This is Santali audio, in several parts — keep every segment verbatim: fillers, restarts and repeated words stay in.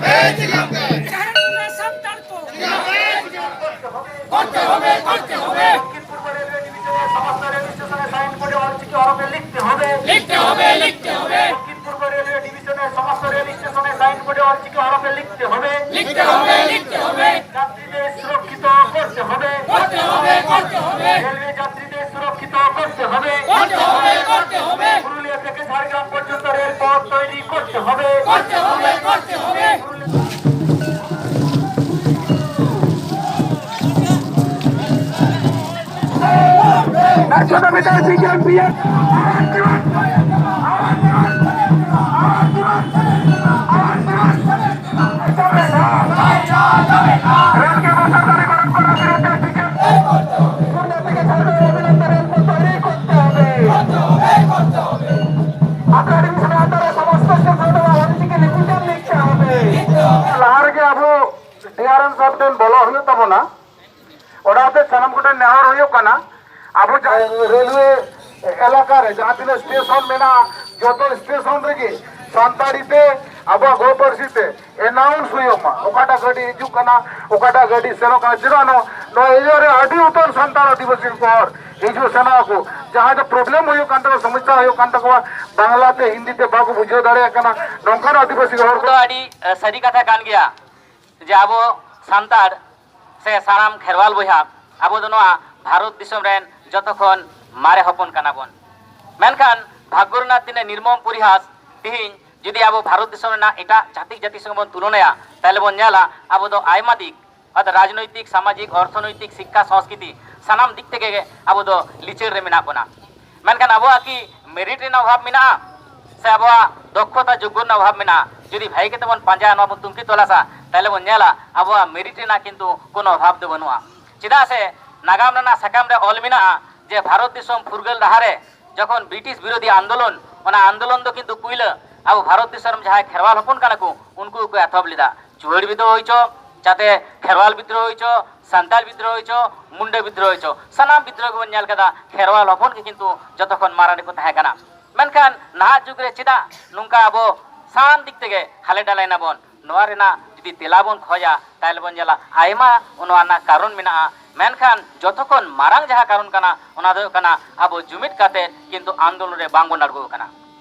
ᱡᱟᱦᱮᱨ ᱵᱚᱸᱜᱟ ᱥᱟᱱᱛᱟᱲ ᱠᱚ ᱠᱚᱨᱛᱮ ᱦᱚᱵᱮ, ᱠᱚᱨᱛᱮ ᱦᱚᱵᱮ᱾ ᱫᱚক্ষিণ পূর্ব রেলওয়ে ডিভিশনের সমস্ত রেল স্টেশনে সাইনবোর্ডে অলচিকি হরফে লিখতে হবে। লিখতে হবে, লিখতে হবে। দক্ষিণ পূর্ব রেলওয়ে ডিভিশনের সমস্ত রেল স্টেশনে সাইনবোর্ডে অলচিকি হরফে লিখতে হবে। লিখতে হবে, লিখতে হবে। যাত্রীদের সুরক্ষিত করতে হবে। করতে হবে, করতে হবে। রেলওয়ে যাত্রীদের সুরক্ষিত করতে হবে। করতে হবে, করতে হবে। পুরুলিয়া থেকে ঝাড়গ্রাম পর্যন্ত রেলপথ তৈরি করতে হবে। করতে হবে, করতে হবে। একশো মিটার বিজেপি। ᱞᱟᱦᱟ ᱨᱮᱜᱮ ᱟᱵᱚ ᱰᱤ ᱟᱨ ᱮᱢ ᱥᱟᱦᱮᱵ ᱴᱷᱮᱱ ᱵᱚᱞᱚ ᱦᱩᱭᱩᱜ ᱛᱟᱵᱚᱱᱟ᱾ ᱚᱱᱟᱛᱮ ᱥᱟᱱᱟᱢ ᱠᱚᱴᱷᱮᱱ ᱱᱮᱦᱚᱨ ᱦᱩᱭᱩᱜ ᱠᱟᱱᱟ, ᱟᱵᱚ ᱡᱟᱦᱟᱸ ᱨᱮᱞᱣᱮ ᱮᱞᱟᱠᱟ ᱨᱮ ᱡᱟᱦᱟᱸ ᱛᱤᱱᱟᱹᱜ ᱥᱴᱮᱥᱚᱱ ᱢᱮᱱᱟᱜᱼᱟ, ᱡᱚᱛᱚ ᱥᱴᱮᱥᱚᱱ ᱨᱮᱜᱮ ᱥᱟᱱᱛᱟᱲᱤ ᱛᱮ, ᱟᱵᱚᱣᱟᱜ ᱜᱚ ᱯᱟᱹᱨᱥᱤ ᱛᱮ ᱮᱱᱟᱣᱩᱱᱥ ᱦᱩᱭᱩᱜ ᱢᱟ, ᱚᱠᱟᱴᱟᱜ ᱜᱟᱹᱰᱤ ᱦᱤᱡᱩᱜ ᱠᱟᱱᱟ, ᱚᱠᱟᱴᱟᱜ ᱜᱟᱹᱰᱤ ᱥᱮᱱᱚᱜ ᱠᱟᱱᱟ᱾ ᱪᱮᱫᱟᱜ ᱱᱚᱣᱟ, ᱱᱚᱣᱟ ᱮᱨᱤᱭᱟ ᱨᱮ ᱟᱹᱰᱤ ᱩᱛᱟᱹᱨ ᱥᱟᱱᱛᱟᱲ ᱟᱹᱫᱤᱵᱟᱹᱥᱤ ᱠᱚ ᱦᱚᱲ ᱦᱤᱡᱩᱜ ᱥᱮᱱᱚᱜ ᱟᱠᱚ, ᱡᱟᱦᱟᱸᱭ ᱫᱚ ᱯᱨᱚᱵᱞᱮᱢ ᱦᱩᱭᱩᱜ ᱠᱟᱱ ᱛᱟᱠᱚᱣᱟ, ᱥᱚᱢᱚᱥᱥᱟ ᱦᱩᱭᱩᱜ ᱠᱟᱱ ᱛᱟᱠᱚᱣᱟ, ᱵᱟᱝᱞᱟ ᱛᱮ ᱦᱤᱱᱫᱤ ᱛᱮ ᱵᱟᱠᱚ ᱵᱩᱡᱷᱟᱹᱣ ᱫᱟᱲᱮᱭᱟᱜ ᱠᱟᱱᱟ, ᱱᱚᱝᱠᱟᱱ ᱟᱹᱫᱤᱵᱟᱹᱥᱤ ᱦᱚᱲ ᱠᱚ᱾ ᱫᱚ ᱟᱹᱰᱤ, ᱮ, ᱥᱟᱹᱨᱤ ᱠᱟᱛᱷᱟ ᱠᱟᱱ ᱜᱮᱭᱟ᱾ ᱡᱮ ᱟᱵᱚ ᱥᱟᱱᱛᱟᱲ ᱥᱮ ᱥᱟᱱᱟᱢ ᱠᱷᱮᱨᱣᱟᱞ ᱵᱚᱭᱦᱟ, ᱟᱵᱚ ᱫᱚ ᱱᱚᱣᱟ ᱵᱷᱟᱨᱚᱛ ᱫᱤᱥᱚᱢ ᱨᱮᱱ ᱡᱚᱛᱚ ᱠᱷᱚᱱ ᱢᱟᱨᱮ ᱦᱚᱯᱚᱱ ᱠᱟᱱᱟ ᱵᱚᱱ᱾ ᱢᱮᱱᱠᱷᱟᱱ ᱵᱷᱟᱜᱽᱜᱚ ᱨᱮᱱᱟᱜ ᱛᱤᱱᱟᱹᱜ ᱱᱤᱨᱢᱚᱢ ᱯᱚᱨᱤᱦᱟᱥ, ᱛᱤᱦᱤᱧ ᱡᱩᱫᱤ ᱟᱵᱚ ᱵᱷᱟᱨᱚᱛ ᱫᱤᱥᱚᱢ ᱨᱮᱱᱟᱜ ᱮᱴᱟᱜ ᱡᱟᱹᱛᱤ ᱥᱚᱸᱜᱮ ᱵᱚᱱ ᱛᱩᱞᱚᱱᱟᱭᱟ, ᱛᱟᱦᱞᱮ ᱵᱚᱱ ᱧᱮᱞᱟ ᱟᱵᱚ ᱫᱚ ᱟᱭᱢᱟ ᱫᱤᱠ, ᱚᱨᱛᱷᱟᱛ ᱨᱟᱡᱽᱱᱳᱭᱛᱤᱠ, ᱥᱟᱢᱟᱡᱤᱠ, ᱚᱨᱛᱷᱚᱱᱳᱭᱛᱤᱠ, ᱥᱤᱠᱠᱷᱟ, ᱥᱚᱝᱥᱠᱨᱤᱛᱤ, ᱥᱟᱱᱟᱢ ᱫᱤᱠ ᱛᱷᱮᱠᱮ ᱜᱮ ᱟᱵᱚ ᱫᱚ ᱞᱤᱪᱟᱹᱲ ᱨᱮ ᱢᱮᱱᱟᱜ ᱵᱚᱱᱟ᱾ ᱢᱮᱱᱠᱷᱟᱱ ᱟᱵᱚᱣᱟᱜ ᱠᱤ ᱢᱮᱨᱤᱴ ᱨᱮᱱᱟᱜ ᱚᱵᱷᱟᱵᱽ ᱢᱮᱱᱟᱜᱼᱟ, ᱥᱮ ᱟᱵᱚᱣᱟᱜ ᱫᱚᱠᱷᱚᱛᱟ ᱡᱳᱜᱽᱜᱚ ᱨᱮᱱᱟᱜ ᱚᱵᱷᱟᱵᱽ ᱢᱮᱱᱟᱜᱼᱟ? ᱡᱩᱫᱤ ᱵᱷᱟᱜᱮ ᱠᱟᱛᱮ ᱵᱚᱱ ᱯᱟᱸᱡᱟᱭᱟ, ᱱᱚᱣᱟ ᱵᱚᱱ ᱛᱩᱱᱠᱷᱤ ᱛᱚᱞᱟᱥᱟ, ᱛᱟᱦᱞᱮ ᱵᱚᱱ ᱧᱮᱞᱟ ᱟᱵᱚᱣᱟᱜ ᱢᱮᱨᱤᱴ ᱨᱮᱱᱟᱜ ᱠᱤᱱᱛᱩ ᱠᱳᱱᱳ ᱚᱵᱷᱟᱵᱽ ᱫᱚ ᱵᱟᱹᱱᱩᱜᱼᱟ᱾ ᱪᱮᱫᱟᱜ ᱥᱮ ᱱᱟᱜᱟᱢ ᱨᱮᱱᱟᱜ ᱥᱟᱠᱟᱢ ᱨᱮ ᱚᱞ ᱢᱮᱱᱟᱜᱼᱟ ᱡᱮ ᱵᱷᱟᱨᱚᱛ ᱫᱤᱥᱚᱢ ᱯᱷᱩᱨᱜᱟᱹᱞ ᱰᱟᱦᱟᱨ ᱨᱮ ᱡᱚᱠᱷᱚᱱ ᱵᱨᱤᱴᱤᱥ ᱵᱤᱨᱳᱫᱷᱤ ᱟᱱᱫᱳᱞᱚᱱ, ᱚᱱᱟ ᱟᱱᱫᱳᱞᱚᱱ ᱫᱚ ᱠᱤᱱᱛᱩ ᱯᱩᱭᱞᱟᱹ ᱟᱵᱚ ᱵᱷᱟᱨᱚᱛ ᱫᱤᱥᱚᱢ ᱨᱮᱱ ᱡᱟᱦᱟᱸᱭ ᱠᱷᱮᱨᱣᱟᱞ ᱦᱚᱯᱚᱱ ᱠᱟᱱᱟ ᱠᱚ, ᱩᱱᱠᱩ ᱜᱮᱠᱚ ᱮᱛᱚᱦᱚᱵ ᱞᱮᱫᱟ᱾ ᱪᱩᱣᱟᱹᱲ ᱵᱤᱫᱽᱨᱳᱦᱚ ᱦᱩᱭ ᱪᱚ, ᱪᱟᱛᱮ ᱠᱷᱮᱨᱣᱟᱞ ᱵᱤᱫᱽᱨᱳᱦᱚ ᱦᱩᱭ ᱪᱚ, ᱥᱟᱱᱛᱟᱲ ᱵᱤᱫᱽᱨᱳᱦᱚ ᱦᱩᱭ ᱪᱚ, ᱢᱩᱱᱰᱟᱹ ᱵᱤᱫᱽᱨᱳᱦᱚ ᱦᱩᱭ ᱪᱚ, ᱥᱟᱱᱟᱢ ᱵᱤᱫᱽᱨᱳᱦᱚ ᱜᱮᱵᱚᱱ ᱧᱮᱞ ᱠᱟᱫᱟ, ᱠᱷᱮᱨᱣᱟᱞ ᱦᱚᱯᱚᱱ ᱜᱮ ᱠᱤᱱᱛᱩ ᱡᱚᱛᱚ ᱠᱷᱚᱱ ᱢᱟᱨᱟᱝ ᱨᱮᱠᱚ ᱛᱟᱦᱮᱸ ᱠᱟᱱᱟ᱾ ᱢᱮᱱᱠᱷᱟᱱ ᱱᱟᱦᱟᱜ ᱡᱩᱜᱽ ᱨᱮ ᱪᱮᱫᱟᱜ ᱱᱚᱝᱠᱟ ᱟᱵᱚ ᱥᱟᱱᱟᱢ ᱫᱤᱠ ᱛᱮᱜᱮ ᱦᱟᱞᱮ ᱰᱟᱞᱮ ᱱᱟᱵᱚᱱ? ᱱᱚᱣᱟ ᱨᱮᱱᱟᱜ ᱡᱩᱫᱤ ᱛᱮᱞᱟ ᱵᱚᱱ ᱠᱷᱚᱡᱟ, ᱛᱟᱦᱞᱮ ᱵᱚᱱ ᱧᱮᱞᱟ ᱟᱭᱢᱟ ᱱᱚᱣᱟ ᱨᱮᱱᱟᱜ ᱠᱟᱨᱚᱱ ᱢᱮᱱᱟᱜᱼᱟ᱾ ᱢᱮᱱᱠᱷᱟᱱ ᱡᱚᱛᱚ ᱠᱷᱚᱱ ᱢᱟᱨᱟᱝ ᱡᱟᱦᱟᱸ ᱠᱟᱨᱚᱱ ᱠᱟᱱᱟ, ᱚᱱᱟ ᱫᱚ ᱦᱩᱭᱩᱜ ᱠᱟᱱᱟ ᱟᱵᱚ ᱡᱩᱢᱤᱫ ᱠᱟᱛᱮ ᱠᱤᱱᱛᱩ ᱟᱱᱫᱳᱞᱚᱱ ᱨᱮ ᱵᱟᱝᱵᱚᱱ ᱟᱬᱜᱚ ᱟᱠᱟᱱᱟ᱾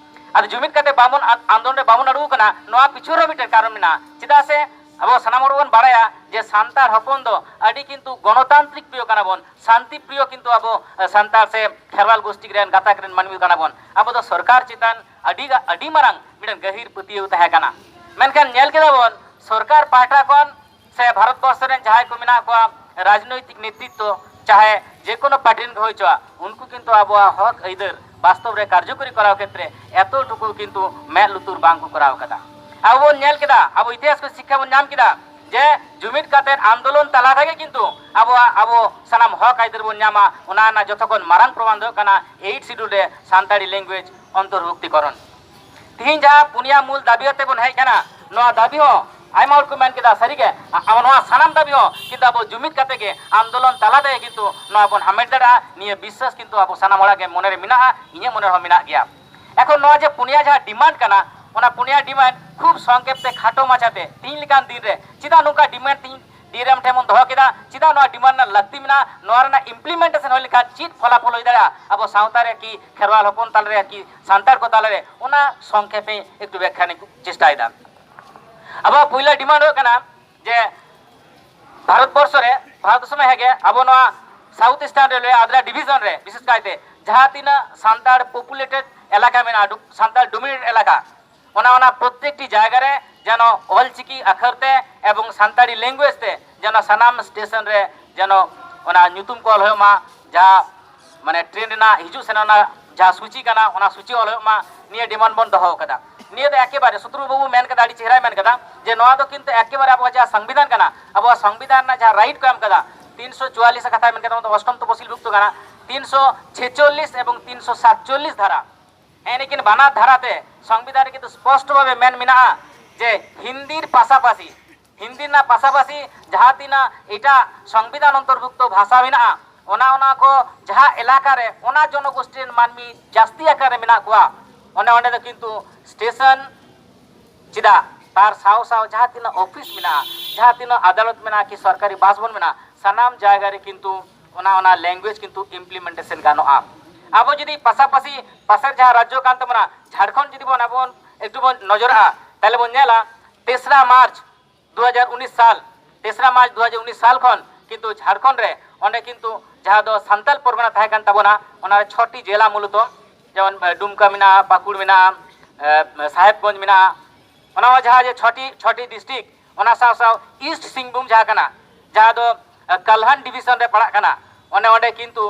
ᱟᱫᱚ ᱡᱩᱢᱤᱫ ᱠᱟᱛᱮ ᱵᱟᱝᱵᱚᱱ ᱟ-, ᱟᱱᱫᱳᱞᱚᱱ ᱨᱮ ᱵᱟᱵᱚᱱ ᱟᱬᱜᱚ ᱟᱠᱟᱱᱟ, ᱱᱚᱣᱟ ᱯᱤᱪᱷᱚᱱ ᱨᱮᱦᱚᱸ ᱢᱤᱫᱴᱮᱱ ᱠᱟᱨᱚᱱ ᱢᱮᱱᱟᱜᱼᱟ᱾ ᱪᱮᱫᱟᱜ ᱥᱮ ᱟᱵᱚ ᱥᱟᱱᱟᱢ ᱦᱚᱲ ᱵᱚᱱ ᱵᱟᱲᱟᱭᱟ ᱡᱮ ᱥᱟᱱᱛᱟᱲ ᱦᱚᱯᱚᱱ ᱫᱚ ᱟᱹᱰᱤ ᱠᱤᱱᱛᱩ ᱜᱚᱱᱚᱛᱟᱱᱛᱨᱤᱠ ᱯᱨᱤᱭᱚ ᱠᱟᱱᱟ ᱵᱚᱱ, ᱥᱟᱱᱛᱤ ᱯᱨᱤᱭᱚ ᱠᱤᱱᱛᱩ ᱟᱵᱚ, ᱮ, ᱥᱟᱱᱛᱟᱲ ᱥᱮ ᱠᱷᱮᱨᱣᱟᱞ ᱜᱳᱥᱴᱤ ᱨᱮᱱ ᱜᱟᱛᱟᱠ ᱨᱮᱱ ᱢᱟᱹᱱᱢᱤ ᱠᱟᱱᱟ ᱵᱚᱱ᱾ ᱟᱵᱚ ᱫᱚ ᱥᱚᱨᱠᱟᱨ ᱪᱮᱛᱟᱱ ᱟᱹᱰᱤ ᱜᱟ-, ᱟᱹᱰᱤ ᱢᱟᱨᱟᱝ ᱢᱤᱫᱴᱮᱱ ᱜᱟᱹᱦᱤᱨ ᱯᱟᱹᱛᱭᱟᱹᱣ ᱛᱟᱦᱮᱸ ᱠᱟᱱᱟ᱾ ᱢᱮᱱᱠᱷᱟᱱ ᱧᱮᱞ ᱠᱮᱫᱟ ᱵᱚᱱ, ᱥᱚᱨᱠᱟᱨ ᱯᱟᱦᱴᱟ ᱠᱷᱚᱱ ᱥᱮ ᱵᱷᱟᱨᱚᱛ ᱵᱚᱨᱥᱚ ᱨᱮᱱ ᱡᱟᱦᱟᱸᱭ ᱠᱚ ᱢᱮᱱᱟᱜ ᱠᱚᱣᱟ, ᱨᱟᱡᱽᱱᱳᱭᱛᱤᱠ ᱱᱮᱛᱨᱤᱛᱛᱚ, ᱪᱟᱦᱮ ᱡᱮ ᱠᱳᱱᱳ ᱯᱟᱨᱴᱤ ᱨᱮᱱ ᱜᱮ ᱦᱩᱭ ᱦᱚᱪᱚᱣᱟᱜ, ᱩᱱᱠᱩ ᱠᱤᱱᱛᱩ ᱟᱵᱚᱣᱟᱜ ᱦᱚᱠ ᱟᱹᱭᱫᱟᱹᱨ ᱵᱟᱥᱛᱚᱵ ᱨᱮ ᱠᱟᱨᱡᱚᱠᱚᱨᱤ ᱠᱚᱨᱟᱣ ᱠᱷᱮᱛᱨᱮ ᱮᱛᱚᱴᱩᱠᱩ ᱠᱤᱱᱛᱩ ᱢᱮᱫ ᱞᱩᱛᱩᱨ ᱵᱟᱝ ᱠᱚ ᱠᱚᱨᱟᱣ ᱠᱟᱫᱟ᱾ ᱟᱵᱚ ᱵᱚᱱ ᱧᱮᱞ ᱠᱮᱫᱟ, ᱟᱵᱚ ᱤᱛᱤᱦᱟᱥ ᱠᱷᱚᱱ ᱥᱤᱠᱠᱷᱟ ᱵᱚᱱ ᱧᱟᱢ ᱠᱮᱫᱟ ᱡᱮ ᱡᱩᱢᱤᱫ ᱠᱟᱛᱮ ᱟᱱᱫᱳᱞᱚᱱ ᱛᱟᱞᱟ ᱛᱮᱜᱮ ᱠᱤᱱᱛᱩ ᱟᱵᱚᱣᱟᱜ, ᱟᱵᱚ ᱥᱟᱱᱟᱢ ᱦᱚᱠ ᱟᱹᱭᱫᱟᱹᱨ ᱵᱚᱱ ᱧᱟᱢᱟ᱾ ᱚᱱᱟ ᱨᱮᱱᱟᱜ ᱡᱚᱛᱚ ᱠᱷᱚᱱ ᱢᱟᱨᱟᱝ ᱯᱨᱚᱢᱟᱱ ᱫᱚ ᱦᱩᱭᱩᱜ ᱠᱟᱱᱟ ᱮᱭᱤᱴ ᱥᱤᱰᱩᱞ ᱨᱮ ᱥᱟᱱᱛᱟᱲᱤ ᱞᱮᱝᱜᱩᱭᱮᱡᱽ ᱚᱱᱛᱚᱨᱵᱷᱩᱠᱛᱤᱠᱚᱨᱚᱱ᱾ ᱛᱤᱦᱤᱧ ᱡᱟᱦᱟᱸ ᱯᱩᱱᱭᱟ ᱢᱩᱞ ᱫᱟᱹᱵᱤ ᱟᱛᱮ ᱵᱚᱱ ᱦᱮᱡ ᱠᱟᱱᱟ, ᱱᱚᱣᱟ ᱫᱟᱹᱵᱤ ᱦᱚᱸ ᱟᱭᱢᱟ ᱦᱚᱲ ᱠᱚ ᱢᱮᱱ ᱠᱮᱫᱟ, ᱥᱟᱹᱨᱤᱜᱮ, ᱟ-, ᱟᱵᱚ ᱱᱚᱣᱟ ᱥᱟᱱᱟᱢ ᱫᱟᱹᱵᱤ ᱦᱚᱸ ᱠᱤᱱᱛᱩ ᱟᱵᱚ ᱡᱩᱢᱤᱫ ᱠᱟᱛᱮ ᱜᱮ ᱟᱱᱫᱳᱞᱚᱱ ᱛᱟᱞᱟ ᱛᱮᱜᱮ ᱠᱤᱱᱛᱩ ᱱᱚᱣᱟ ᱵᱚᱱ ᱦᱟᱢᱮᱴ ᱫᱟᱲᱮᱭᱟᱜᱼᱟ᱾ ᱱᱤᱭᱟᱹ ᱵᱤᱥᱥᱟᱥ ᱠᱤᱱᱛᱩ ᱟᱵᱚ ᱥᱟᱱᱟᱢ ᱦᱚᱲᱟᱜ ᱜᱮ ᱢᱚᱱᱮ ᱨᱮ ᱢᱮᱱᱟᱜᱼᱟ, ᱤᱧᱟᱹᱜ ᱢᱚᱱᱮ ᱨᱮᱦᱚᱸ ᱢᱮᱱᱟᱜ ᱜᱮᱭᱟ᱾ ᱮᱠᱷᱚᱱ ᱱᱚᱣᱟ ᱡᱮ ᱯᱩᱱᱭᱟ ᱡᱟᱦᱟᱸ ᱰᱤᱢᱟᱱᱰ ᱠᱟᱱᱟ, ᱚᱱᱟ ᱯᱩᱱᱭᱟ ᱰᱤᱢᱟᱱᱰ ᱠᱷᱩᱵ ᱥᱚᱝᱠᱷᱮᱯ ᱛᱮ ᱠᱷᱟᱴᱚ ᱢᱟᱪᱷᱟᱛᱮ ᱛᱤᱦᱤᱧ ᱞᱮᱠᱟᱱ ᱫᱤᱱ ᱨᱮ ᱪᱮᱫᱟᱜ ᱱᱚᱝᱠᱟ ᱰᱤᱢᱟᱱᱰ ᱛᱤᱦᱤᱧ ᱰᱤ ᱮᱢ ᱴᱷᱮᱱ ᱵᱚᱱ ᱫᱚᱦᱚ ᱠᱮᱫᱟ, ᱪᱮᱫᱟᱜ ᱱᱚᱣᱟ ᱰᱤᱢᱟᱱᱰ ᱨᱮᱱᱟᱜ ᱞᱟᱹᱠᱛᱤ ᱢᱮᱱᱟᱜᱼᱟ, ᱱᱚᱣᱟ ᱨᱮᱱᱟᱜ ᱤᱢᱯᱞᱤᱢᱮᱱᱴᱮᱥᱚᱱ ᱦᱩᱭ ᱞᱮᱱᱠᱷᱟᱱ ᱪᱮᱫ ᱯᱷᱚᱞᱟᱯᱷᱚᱞ ᱦᱩᱭ ᱫᱟᱲᱮᱭᱟᱜᱼᱟ ᱟᱵᱚ ᱥᱟᱶᱛᱟ ᱨᱮ ᱠᱤ ᱠᱷᱮᱨᱣᱟᱞ ᱦᱚᱯᱚᱱ ᱛᱟᱞᱟᱨᱮ ᱠᱤ ᱥᱟᱱᱛᱟᱲ ᱠᱚ ᱛᱟᱞᱟᱨᱮ, ᱚᱱᱟ ᱥᱚᱝᱠᱷᱮᱯ ᱤᱧ ᱮᱠᱴᱩ ᱵᱮᱠᱠᱷᱟᱱᱤᱧ ᱪᱮᱥᱴᱟᱭᱮᱫᱟ᱾ ᱟᱵᱚᱣᱟᱜ ᱯᱩᱭᱞᱟᱹ ᱰᱤᱢᱟᱱᱰ ᱦᱩᱭᱩᱜ ᱠᱟᱱᱟ ᱡᱮ ᱵᱷᱟᱨᱚᱛ ᱵᱚᱨᱥᱚ ᱨᱮ, ᱵᱷᱟᱨᱚᱛ ᱫᱤᱥᱚᱢ ᱦᱮᱸᱜᱮ ᱟᱵᱚ ᱱᱚᱣᱟ ᱥᱟᱣᱩᱛᱷ ᱤᱥᱴᱟᱨᱱ ᱨᱮᱞᱣᱮ ᱟᱫᱽᱨᱟ ᱰᱤᱵᱷᱤᱡᱚᱱ ᱨᱮ ᱵᱤᱥᱮᱥ ᱠᱟᱭᱛᱮ ᱡᱟᱦᱟᱸ ᱛᱤᱱᱟᱹᱜ ᱥᱟᱱᱛᱟᱲ ᱯᱚᱯᱩᱞᱮᱴᱮᱰ ᱮᱞᱟᱠᱟ ᱢᱮᱱᱟᱜᱼᱟ, ᱰᱩ-, ᱥᱟᱱᱛᱟᱲ ᱰᱳᱢᱤᱱᱮᱴ ᱮᱞᱟᱠᱟ, ᱚᱱᱟ, ᱚᱱᱟ ᱯᱨᱚᱛᱛᱮᱠᱴᱤ ᱡᱟᱭᱜᱟ ᱨᱮ ᱡᱮᱱᱚ ᱚᱞᱪᱤᱠᱤ ᱟᱠᱷᱚᱨ ᱛᱮ ᱮᱵᱚᱝ ᱥᱟᱱᱛᱟᱲᱤ ᱞᱮᱝᱜᱩᱭᱮᱡᱽ ᱛᱮ ᱡᱮᱱᱚ ᱥᱟᱱᱟᱢ ᱥᱴᱮᱥᱚᱱ ᱨᱮ ᱡᱮᱱᱚ ᱚᱱᱟ ᱧᱩᱛᱩᱢ ᱠᱚ ᱚᱞ ᱦᱩᱭᱩᱜ ᱢᱟ, ᱡᱟᱦᱟᱸ ᱢᱟᱱᱮ ᱴᱨᱮᱱ ᱨᱮᱱᱟᱜ ᱦᱤᱡᱩᱜ ᱥᱮᱱᱚᱜ ᱨᱮᱱᱟᱜ ᱡᱟᱦᱟᱸ ᱥᱩᱪᱤ ᱠᱟᱱᱟ, ᱚᱱᱟ ᱥᱩᱪᱤ ᱚᱞ ᱦᱩᱭᱩᱜ ᱢᱟ, ᱱᱤᱭᱟᱹ ᱰᱤᱢᱟᱱᱰ ᱵᱚᱱ ᱫᱚᱦᱚ ᱟᱠᱟᱫᱟ᱾ ᱱᱤᱭᱟᱹ ᱫᱚ ᱮᱠᱮᱵᱟᱨᱮ ᱥᱩᱛᱨᱩ ᱵᱟᱹᱵᱩ ᱢᱮᱱ ᱠᱟᱫᱟ, ᱟᱹᱰᱤ ᱪᱮᱦᱨᱟᱭ ᱢᱮᱱ ᱠᱟᱫᱟ ᱡᱮ ᱱᱚᱣᱟ ᱫᱚ ᱠᱤᱱᱛᱩ ᱮᱠᱮᱵᱟᱨᱮ ᱟᱵᱚᱣᱟᱜ ᱡᱟᱦᱟᱸ ᱥᱚᱝᱵᱤᱫᱷᱟᱱ ᱠᱟᱱᱟ, ᱟᱵᱚᱣᱟᱜ ᱥᱚᱝᱵᱤᱫᱷᱟᱱ ᱨᱮᱱᱟᱜ ᱡᱟᱦᱟᱸ ᱨᱟᱭᱤᱴ ᱠᱚ ᱮᱢ ᱠᱟᱫᱟ, ᱛᱤᱱᱥᱚ ᱪᱩᱣᱟᱞᱞᱤᱥ ᱠᱟᱛᱷᱟᱭ ᱢᱮᱱ ᱠᱟᱫᱟ, ᱚᱱᱟ ᱫᱚ ᱚᱥᱴᱚᱢ ᱛᱚᱯᱚᱥᱤᱞ ᱵᱷᱩᱠᱛᱚ ᱠᱟᱱᱟ, ᱛᱤᱱᱥᱚ ᱪᱷᱮᱪᱚᱞᱞᱤᱥ ᱮᱵᱚᱝ ᱛᱤᱱᱥᱚ ᱥᱟᱛᱪᱚᱞᱞᱤᱥ ᱫᱷᱟᱨᱟ, ᱦᱮᱸ, ᱱᱤᱠᱤᱱ ᱵᱟᱱᱟᱨ ᱫᱷᱟᱨᱟ ᱛᱮ ᱥᱚᱝᱵᱤᱫᱷᱟᱱ ᱨᱮ ᱠᱤᱱᱛᱩ ᱥᱯᱚᱥᱴᱚ ᱵᱷᱟᱵᱮ ᱢᱮᱱ ᱢᱮᱱᱟᱜᱼᱟ ᱡᱮ ᱦᱤᱱᱫᱤᱨ ᱯᱟᱥᱟᱯᱟᱥᱤ, ᱦᱤᱱᱫᱤ ᱨᱮᱱᱟᱜ ᱯᱟᱥᱟᱯᱟᱥᱤ ᱡᱟᱦᱟᱸ ᱛᱤᱱᱟᱹᱜ ᱮᱴᱟᱜ ᱥᱚᱝᱵᱤᱫᱷᱟᱱ ᱚᱱᱛᱚᱨᱵᱷᱩᱠᱛᱚ ᱵᱷᱟᱥᱟ ᱢᱮᱱᱟᱜᱼᱟ, ᱚᱱᱟ, ᱚᱱᱟ ᱠᱚ ᱡᱟᱦᱟᱸ ᱮᱞᱟᱠᱟ ᱨᱮ ᱚᱱᱟ ᱡᱚᱱᱚᱜᱳᱥᱴᱤ ᱨᱮᱱ ᱢᱟᱹᱱᱢᱤ ᱡᱟᱹᱥᱛᱤ ᱟᱠᱟᱨ ᱨᱮ ᱢᱮᱱᱟᱜ ᱠᱚᱣᱟ, ᱚᱱᱮ ᱚᱸᱰᱮ ᱫᱚ ᱠᱤᱱᱛᱩ ᱥᱴᱮᱥᱚᱱ ᱪᱮᱫᱟᱜ ᱛᱟᱨ ᱥᱟᱶ ᱥᱟᱶ ᱡᱟᱦᱟᱸ ᱛᱤᱱᱟᱹᱜ ᱚᱯᱷᱤᱥ ᱢᱮᱱᱟᱜᱼᱟ, ᱡᱟᱦᱟᱸ ᱛᱤᱱᱟᱹᱜ ᱟᱫᱟᱞᱚᱛ ᱢᱮᱱᱟᱜᱼᱟ, ᱠᱤ ᱥᱚᱨᱠᱟᱨᱤ ᱵᱟᱥ ᱵᱚᱱ ᱢᱮᱱᱟᱜᱼᱟ, ᱥᱟᱱᱟᱢ ᱡᱟᱭᱜᱟ ᱨᱮ ᱠᱤᱱᱛᱩ ᱚᱱᱟ ᱚᱱᱟ ᱞᱮᱝᱜᱩᱭᱮᱡᱽ ᱠᱤᱱᱛᱩ ᱤᱢᱯᱞᱤᱢᱮᱱᱴᱮᱥᱚᱱ ᱜᱟᱱᱚᱜᱼᱟ᱾ ᱟᱵᱚ ᱡᱩᱫᱤ ᱯᱟᱥᱟᱯᱟᱥᱤ ᱯᱟᱥᱮᱨ ᱡᱟᱦᱟᱸ ᱨᱟᱡᱽᱡᱚ ᱠᱟᱱ ᱛᱟᱵᱚᱱᱟ ᱡᱷᱟᱲᱠᱷᱚᱸᱰ, ᱡᱩᱫᱤ ᱵᱚᱱ ᱟᱵᱚ ᱵᱚᱱ ᱮᱠᱴᱩ ᱵᱚᱱ ᱱᱚᱡᱚᱨᱟᱜᱼᱟ, ᱛᱟᱦᱚᱞᱮ ᱵᱚᱱ ᱧᱮᱞᱟ ᱛᱮᱥᱨᱟ ᱢᱟᱨᱪ ᱫᱩ ᱦᱟᱡᱟᱨ ᱩᱱᱤᱥ ᱥᱟᱞ, ᱛᱮᱥᱨᱟ ᱢᱟᱨᱪ ᱫᱩ ᱦᱟᱡᱟᱨ ᱩᱱᱤᱥ ᱥᱟᱞ ᱠᱷᱚᱱ ᱠᱤᱱᱛᱩ ᱡᱷᱟᱲᱠᱷᱚᱸᱰ ᱨᱮ ᱚᱸᱰᱮ ᱠᱤᱱᱛᱩ ᱡᱟᱦᱟᱸ ᱫᱚ ᱥᱟᱱᱛᱟᱞ ᱯᱚᱨᱜᱚᱱᱟ ᱛᱟᱦᱮᱸ ᱠᱟᱱ ᱛᱟᱵᱚᱱᱟ, ᱚᱱᱟ ᱨᱮ ᱪᱷᱚᱴᱤ ᱡᱮᱞᱟ ᱢᱩᱞᱚᱛᱚ, ᱡᱮᱢᱚᱱ ᱰᱩᱢᱠᱟ ᱢᱮᱱᱟᱜᱼᱟ, ᱯᱟᱹᱠᱩᱲ ᱢᱮᱱᱟᱜᱼᱟ, ᱮ, ᱥᱟᱦᱮᱵᱽᱜᱚᱸᱡᱽ ᱢᱮᱱᱟᱜᱼᱟ, ᱚᱱᱟ ᱦᱚᱸ ᱡᱟᱦᱟᱸ ᱡᱮ ᱪᱷᱚᱴᱤ ᱪᱷᱚᱴᱤ ᱰᱤᱥᱴᱨᱤᱠᱴ, ᱚᱱᱟ ᱥᱟᱶ ᱥᱟᱶ ᱤᱥᱴ ᱥᱤᱝᱵᱷᱩᱢ ᱡᱟᱦᱟᱸ ᱠᱟᱱᱟ, ᱡᱟᱦᱟᱸ ᱫᱚ ᱮ, ᱠᱟᱞᱦᱟᱱ ᱰᱤᱵᱷᱤᱥᱚᱱ ᱨᱮ ᱯᱟᱲᱟᱜ ᱠᱟᱱᱟ, ᱚᱱᱮ ᱚᱸᱰᱮ ᱠᱤᱱᱛᱩ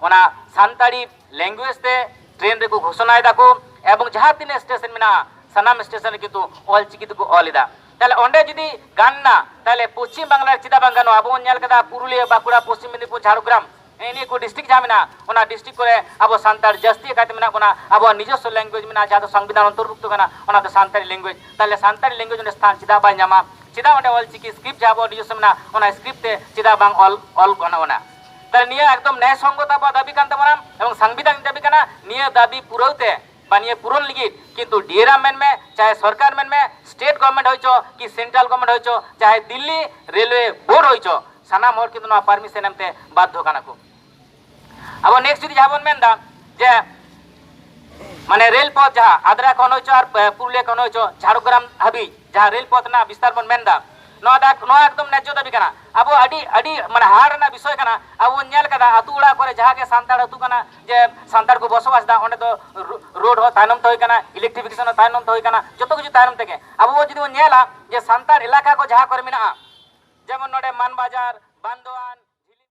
ᱚᱱᱟ ᱥᱟᱱᱛᱟᱲᱤ ᱞᱮᱝᱜᱩᱭᱮᱡᱽ ᱛᱮ ᱴᱨᱮᱱ ᱨᱮᱠᱚ ᱜᱷᱳᱥᱚᱱᱟᱭ ᱫᱟᱠᱚ, ᱮᱵᱚᱝ ᱡᱟᱦᱟᱸ ᱛᱤᱱᱟᱹᱜ ᱥᱴᱮᱥᱚᱱ ᱢᱮᱱᱟᱜᱼᱟ, ᱥᱟᱱᱟᱢ ᱥᱴᱮᱥᱚᱱ ᱨᱮ ᱠᱤᱱᱛᱩ ᱚᱞ ᱪᱤᱠᱤ ᱛᱮᱠᱚ ᱚᱞ ᱮᱫᱟ᱾ ᱛᱟᱦᱞᱮ ᱚᱸᱰᱮ ᱡᱩᱫᱤ ᱜᱟᱱ ᱱᱟ, ᱛᱟᱦᱞᱮ ᱯᱚᱪᱷᱤᱢ ᱵᱟᱝᱞᱟ ᱨᱮ ᱪᱮᱫᱟᱜ ᱵᱟᱝ ᱜᱟᱱᱚᱜᱼᱟ? ᱟᱵᱚ ᱵᱚᱱ ᱧᱮᱞ ᱠᱟᱫᱟ ᱯᱩᱨᱩᱞᱤᱭᱟᱹ, ᱵᱟᱸᱠᱩᱲᱟ, ᱯᱚᱥᱪᱤᱢ ᱢᱮᱫᱤᱱᱤᱯᱩᱨ, ᱡᱷᱟᱲᱜᱨᱟᱢ, ᱱᱮᱜᱼᱮ ᱱᱤᱭᱟᱹ ᱠᱚ ᱰᱤᱥᱴᱨᱤᱠᱴ ᱡᱟᱦᱟᱸ ᱢᱮᱱᱟᱜᱼᱟ, ᱚᱱᱟ ᱰᱤᱥᱴᱨᱤᱠᱴ ᱠᱚᱨᱮ ᱟᱵᱚ ᱥᱟᱱᱛᱟᱲ ᱡᱟᱹᱥᱛᱤ ᱟᱠᱟᱭ ᱛᱮ ᱢᱮᱱᱟᱜ ᱵᱚᱱᱟ, ᱟᱵᱚᱣᱟᱜ ᱱᱤᱡᱚᱥᱥᱚ ᱞᱮᱝᱜᱩᱭᱮᱡᱽ ᱢᱮᱱᱟᱜᱼᱟ, ᱡᱟᱦᱟᱸ ᱫᱚ ᱥᱚᱝᱵᱤᱫᱷᱟᱱ ᱚᱱᱛᱚᱨᱵᱷᱩᱠᱛᱚ ᱠᱟᱱᱟ, ᱚᱱᱟ ᱫᱚ ᱥᱟᱱᱛᱟᱲᱤ ᱞᱮᱝᱜᱩᱭᱮᱡᱽ᱾ ᱛᱟᱦᱞᱮ ᱥᱟᱱᱛᱟᱲᱤ ᱞᱮᱝᱜᱩᱭᱮᱡᱽ ᱚᱸᱰᱮ ᱥᱛᱷᱟᱱ ᱪᱮᱫᱟᱜ ᱵᱟᱭ ᱧᱟᱢᱟ? ᱪᱮᱫᱟᱜ ᱚᱸᱰᱮ ᱚᱞ ᱪᱤᱠᱤ ᱥᱠᱨᱤᱯᱴ ᱡᱟᱦᱟᱸ ᱟᱵᱚᱣᱟᱜ ᱱᱤᱡᱚᱥᱥᱚ ᱢᱮᱱᱟᱜᱼᱟ, ᱚᱱᱟ ᱥᱠᱨᱤᱯᱴ ᱛᱮ ᱪᱮᱫᱟᱜ ᱵᱟᱝ ᱚᱞ, ᱚᱞ ᱜᱟᱱᱚᱜ ᱠᱟᱱᱟ? ᱛᱟᱦᱞᱮ ᱱᱤᱭᱟᱹ ᱮᱠᱫᱚᱢ ᱱᱮᱭ ᱥᱚᱝᱜᱚᱛ ᱟᱵᱚᱣᱟᱜ ᱫᱟᱹᱵᱤ ᱠᱟᱱ ᱛᱟᱵᱚᱱᱟ ᱮᱵᱚᱝ ᱥᱟᱝᱵᱤᱫᱷᱟᱱᱤᱠ ᱫᱟᱹᱵᱤ ᱠᱟᱱᱟ᱾ ᱱᱤᱭᱟᱹ ᱫᱟᱹᱵᱤ ᱯᱩᱨᱟᱹᱣ ᱛᱮ ᱵᱟ ᱱᱤᱭᱟᱹ ᱯᱩᱨᱚᱱ ᱞᱟᱹᱜᱤᱫ ᱠᱤᱱᱛᱩ ᱰᱤ ᱮ ᱨᱟᱢ ᱢᱮᱱ ᱢᱮ, ᱪᱟᱦᱮ ᱥᱚᱨᱠᱟᱨ ᱢᱮᱱ ᱢᱮ, ᱥᱴᱮᱴ ᱜᱚᱵᱷᱚᱨᱱᱢᱮᱱᱴ ᱦᱩᱭ ᱪᱚ ᱠᱤ ᱥᱮᱱᱴᱨᱟᱞ ᱜᱚᱵᱷᱚᱨᱱᱢᱮᱱᱴ ᱦᱩᱭ ᱪᱚ, ᱪᱟᱦᱮ ᱫᱤᱞᱞᱤ ᱨᱮᱞᱣᱮ ᱵᱳᱨᱰ ᱦᱩᱭ ᱪᱚ, ᱥᱟᱱᱟᱢ ᱦᱚᱲ ᱠᱤᱱᱛᱩ ᱱᱚᱣᱟ ᱯᱟᱨᱢᱤᱥᱚᱱ ᱮᱢ ᱛᱮ ᱵᱟᱫᱫᱷᱚ ᱠᱟᱱᱟ ᱠᱚ᱾ ᱟᱵᱚ ᱱᱮᱠᱥᱴ ᱡᱩᱫᱤ ᱡᱟᱦᱟᱸ ᱵᱚᱱ ᱢᱮᱱᱫᱟ ᱡᱮ ᱢᱟᱱᱮ ᱨᱮᱞ ᱯᱚᱛᱷ ᱡᱟᱦᱟᱸ ᱟᱫᱽᱨᱟ ᱠᱷᱚᱱ ᱦᱩᱭ ᱪᱚ ᱟᱨ, ᱮ, ᱯᱩᱨᱩᱞᱤᱭᱟᱹ ᱠᱷᱚᱱ ᱦᱩᱭ ᱪᱚ ᱡᱷᱟᱲᱜᱨᱟᱢ ᱦᱟᱹᱵᱤᱡ ᱡᱟᱦᱟᱸ ᱨᱮᱞ ᱯᱚᱛᱷ ᱨᱮᱱᱟᱜ ᱵᱤᱥᱛᱟᱨ ᱵᱚᱱ ᱢᱮᱱᱫᱟ, ᱱᱚᱣᱟ ᱫᱚ ᱮᱠ-, ᱱᱚᱣᱟ ᱮᱠᱫᱚᱢ ᱱᱟᱡᱽᱡᱚ ᱫᱟᱹᱵᱤ ᱠᱟᱱᱟ᱾ ᱟᱵᱚ ᱟᱹᱰᱤ, ᱟᱹᱰᱤ ᱢᱟᱱᱮ ᱦᱟᱦᱟᱲ ᱨᱮᱱᱟᱜ ᱵᱤᱥᱚᱭ ᱠᱟᱱᱟ᱾ ᱟᱵᱚ ᱵᱚᱱ ᱧᱮᱞ ᱠᱟᱫᱟ ᱟᱹᱛᱩ ᱚᱲᱟᱜ ᱠᱚᱨᱮ ᱡᱟᱦᱟᱸ ᱜᱮ ᱥᱟᱱᱛᱟᱲ ᱟᱹᱛᱩ ᱠᱟᱱᱟ, ᱡᱮ ᱥᱟᱱᱛᱟᱲ ᱠᱚ ᱵᱚᱥᱚᱵᱟᱥ ᱮᱫᱟ, ᱚᱸᱰᱮ ᱫᱚ ᱨᱳ-, ᱨᱳᱰ ᱦᱚᱸ ᱛᱟᱭᱱᱚᱢ ᱛᱮ ᱦᱩᱭ ᱠᱟᱱᱟ, ᱤᱞᱮᱠᱴᱨᱤᱯᱷᱤᱠᱮᱥᱚᱱ ᱦᱚᱸ ᱛᱟᱭᱱᱚᱢ ᱛᱮ ᱦᱩᱭ ᱠᱟᱱᱟ, ᱡᱚᱛᱚ ᱠᱤᱪᱷᱩ ᱛᱟᱭᱱᱚᱢ ᱛᱮᱜᱮ᱾ ᱟᱵᱚ ᱡᱩᱫᱤ ᱵᱚᱱ ᱧᱮᱞᱟ ᱡᱮ ᱥᱟᱱᱛᱟᱲ ᱮᱞᱟᱠᱟ ᱠᱚ ᱡᱟᱦᱟᱸ ᱠᱚᱨᱮ ᱢᱮᱱᱟᱜᱼᱟ, ᱡᱮᱢᱚᱱ ᱱᱚᱰᱮ ᱢᱟᱱᱵᱟᱡᱟᱨ, ᱵᱟᱱᱫᱳᱣᱟᱱ,